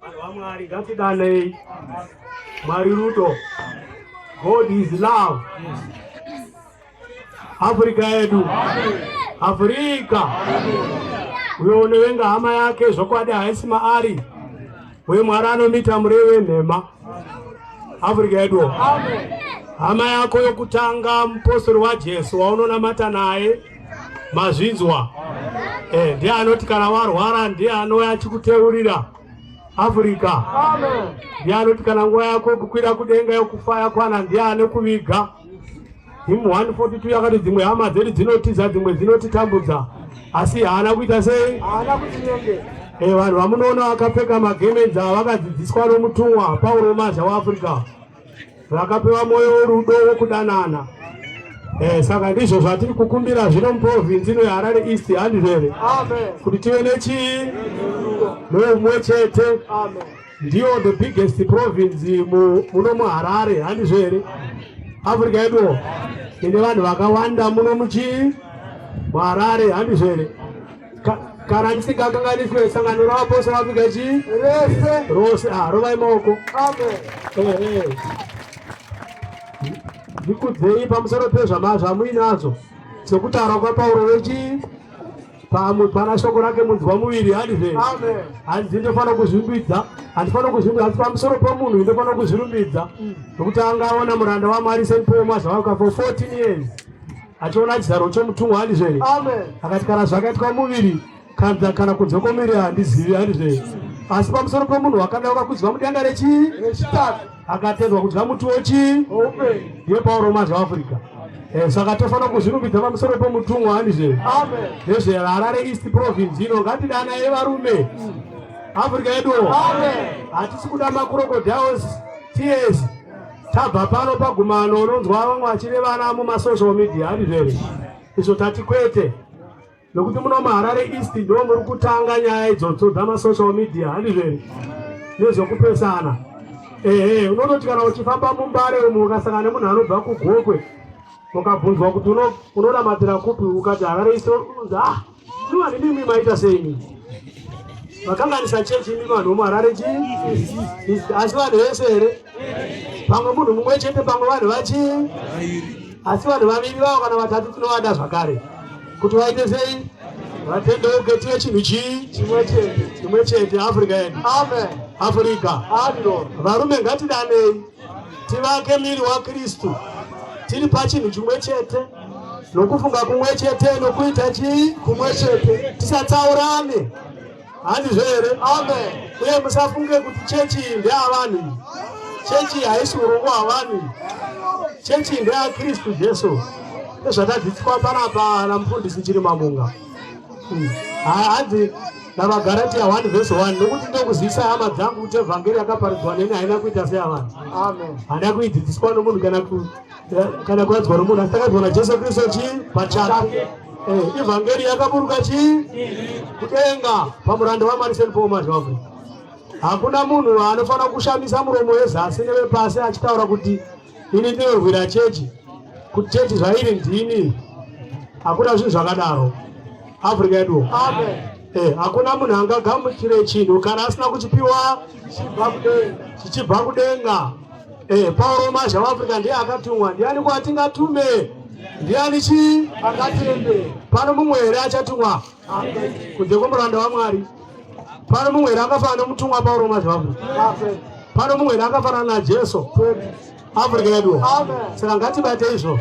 Vanhu vaMwari ngatidanei. Mwari rudo. God is love. Afrika yedu. Afrika. Uyo unovenga hama yake zvokwadi haisi maari. Uye Mwari anomita murevi wenhema. Afrika yedu. Hama yako yokutanga mupostori waJesu waunonamata naye mazvinzwa eh, ndiye anoti kana warwara ndiye anouya achikuteurira Afrika ndiye anoti kana nguva yako kukwira kudenga yokufa yakwana ndiye anekuviga Hymn 142 yakati dzimwe hama dzedu dzinotiza dzimwe dzinotitambudza asi haana kuita sei haana kutinyengera eh, vanhu vamunoona vakapfeka magemenzi ava vakadzidziswa nomutumwa Pauro Mazha waAfrica vakapiwa mwoyo werudo wekudanana eh, saka ndizvo zvatiri kukumbira zvino muprovinzi ino yeHarare East handizvo here kuti tive nechii noumwe chete ndiyo the biggest province muno muHarare handizvo here Africa yeduwo ine vanhu vakawanda muno muchii muHarare handizvo here kana ndisingakanganiswe sangano ravapostori vaAfrica chii rese rose ah, rovai maoko amen ndikudzei pamusoro pezvamuinazvo sekutaura kwaPauro wechii pamwe pana shoko rake munzwa muviri handizve hanzi ndofanira kuzvirumbidza handifanira kuzvirumbidza asi pamusoro pomunhu ndofanira kuzvirumbidza nokuti angaona muranda waMwari St Paul Mwazha for 14 years achiona chizaro chomutumwa handizve akati kana zvakaitwa muviri kanza kana kunze kwomuviri handizivi handizve asi pamusoro pomunhu wakada wakakudzwa mudenga rechii rechitatu akatendwa kudya muti wechii ndiye Pauro Mwazha waAfrica eh, saka tofanira kuzvirumbidza pamusoro pomutumwa handizve nezveHarare East Province ino ngatidanai varume Africa yeduwo hatisi kuda macrocodiles tears tabva pano pagumano unonzwa vamwe vachirevana mumasocial media handizvo here izvo tati kwete nokuti muno muHarare East ndo muri kutanga nyaya idzodzo dzamasocial media handizvo here nezvekupesana ehe unototi kana uchifamba muMbare umu ukasangana nemunhu anobva kuGokwe ukabvunzwa kuti unonamatira kupi ukati Harare East unonzi ah iwani mimi maita sei mimi vakanganisa chechi imi vanhu vomuHarare chii asi vanhu vese here pamwe munhu mumwe chete pamwe vanhu vachii asi vanhu vaviri vavo kana vatatu tinovada zvakare kuti vaite sei vatendeuke tive chinhu chii chimwe chete chimwe chete Africa yedu amen Africa amen varume ngatidanei tivake miri waKristu tiri pachinhu chimwe chete nokufunga kumwe chete nokuita chii kumwe chete tisatsaurane handizvo here amen uye musafunge kuti chechi iyi ndeyavanhu iyi chechi iyi haisi urongwa hwavanhu iyi chechi iyi ndeyaKristu Jesu ezvatadzidziswa panapa namufundisi Chirimamunga hanzi navaGaratia 1 vhesi 1 nokuti ndokuzivisa hama dzangu kuti evhangeri yakaparidzwa neni haina kuita seyavanhu amen haina kuidzidziswa nomunhu kana kana kuradzwa nomunhu asi takadzwa naJesu Kristu chii pachake eh, ivhangeri yakaburuka chii kudenga pamuranda waMwari St Paul Mwazha waAfrica hakuna munhu anofanira kushamisa muromo wezasi nevepasi achitaura kuti ini ndinorwira chechi kuti chechi zvairi ndini hakuna zvinhu zvakadaro Africa yedu amen eh, hakuna munhu angagamuchire chinhu kana asina kuchipiwa chichibva kudenga eh, Pauro Mwazha waAfrica ndiye akatumwa ndiani kwatingatume ndiani chii akatende pano mumwe here achatumwa kunze kwomuranda waMwari pano mumwe here akafanana nomutumwa Pauro Mwazha waAfrica amen pano mumwe here akafanana naJesu Africa yedu amen saka ngatibate izvozvo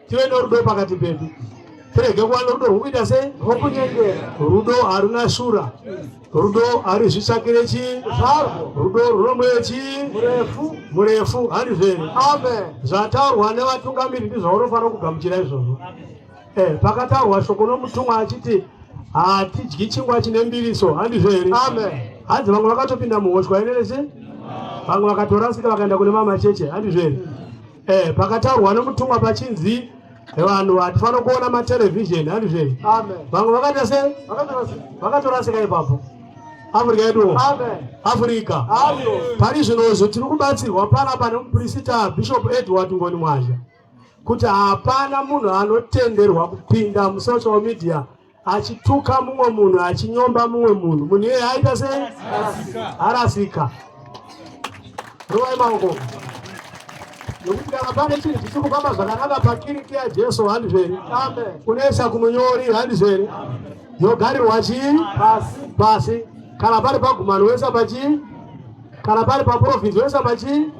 tive norudo pakati pedu tirege kuva norudo rwokuita sei rwokunyengera rudo haruna shura rudo harizvitsvakire chii zvarwo rudo runomweyo chii murefu murefu handizvo here amen zvataurwa nevatungamiri ndizvo unofanira kugamuchira izvozvo eh, pakataurwa shoko nomutumwa achiti hatidyi chingwa chine mbiriso handizvo here amen hanzi vamwe vakatopinda muhoshwa inenese vamwe vakatorasika vakaenda kune mamacheche handizvo here eh, pakataurwa nomutumwa pachinzi vanhu hatifanira kuona materevhizheni handizvo here amen vamwe vakaita sei vakatorasika vakatorasika ipapo Afrika yedu amen Afrika amen pari zvinozvo tiri kubatsirwa panapa nemupurisita Bishop Edward Ngoni Mwazha kuti hapana munhu anotenderwa kupinda musocial media. Achituka mumwe munhu, achinyomba mumwe munhu, munhu iyeye aita sei? Arasika. Rovai maoko. Nokuti kana pane chinhu chisiri kufamba zvakanaka pakiriki yaJesu, handizveri, unoisa kumunyori, handizveri, yogarirwa chii? Pasi. Pasi. Kana pari pagumano woisa pachii? Kana pari paprovinsi woisa pachii?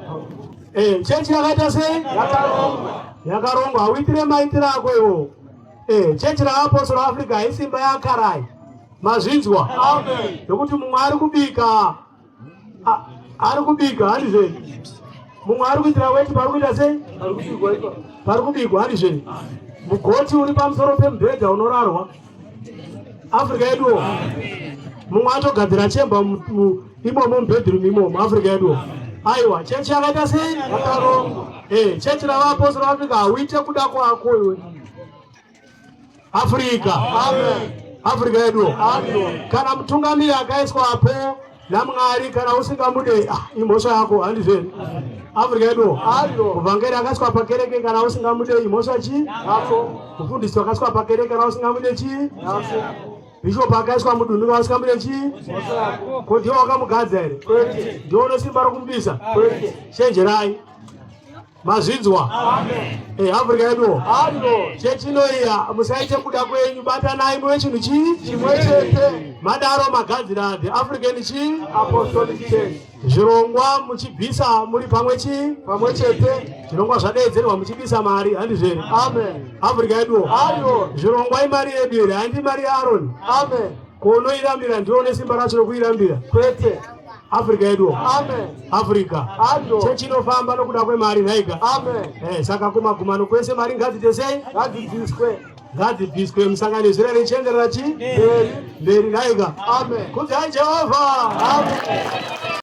Eh, chechi yakaita sei? Yakarongwa. Yakarongwa. Hauitire maitiro ako iwowo. Eh, chechi raApostle Africa haisi imba yakarai. Mazvinzwa? Amen. Nokuti mumwe ari kubika, ari kubika, handizve? Mumwe ari kuitira weti pari kuita sei? Pari kubikwa ipa. Pari kubikwa, handizve? Mugoti uri pamusoro pemubhedha unorarwa. Africa yeduwo. Mumwe atogadzira chemba imomo mubedroom imomo. Africa yeduwo. Aiwa, chechi yakaita sei? Yakarongwa. Eh, chechi ravaApostle Africa hauite kuda kwako iwe. Afrika. Amen. Afrika yedu. Amen. Kana mutungamiri akaiswapo naMwari, kana usingamude, imhosva yako, handizveni? Afrika yedu. Ayo. Muvhangeri akaiswa pakereke, kana usingamude, imhosva chii? Yako. Mufundisi akaiswa pakereke, kana usingamude chii? Yako. Bishop akaiswa mudunhu, kana usingamude chii? Mhosva yako. Ko ndiwe wakamugadza here? Kwete. Ndiwe une simba rokumubisa? Kwete. Chenjerai. Mazvinzwa? Amen. Eh, Afrika yedu. Ayo. Chechi inoiya musaite kuda kwenyu, batanai muve chinhu chii? Chimwe chete. Madaro magadzira the African chii? Apostolic Church. Zvirongwa muchibvisa muri pamwe chii? Pamwe chete. Zvirongwa zvadeedzerwa muchibvisa mari, handizveri? Amen. Afrika yedu. Ayo. Zvirongwa imari yedu here? Handi mari yaAroni. Amen. Ko unoirambira ndiwe une simba racho rokuirambira. Kwete. Afrika yedu. Amen. Afrika. Ayo. Chechi inofamba nokuda kwemari nhaika. Amen. Eh, saka kumagumano kwese mari ngadzite sei? Ngadzibviswe. Ngadzibviswe, musanganisira richienderera chii? Mberi. Mberi nhaika. Amen. Kudzai Jehovha. Amen.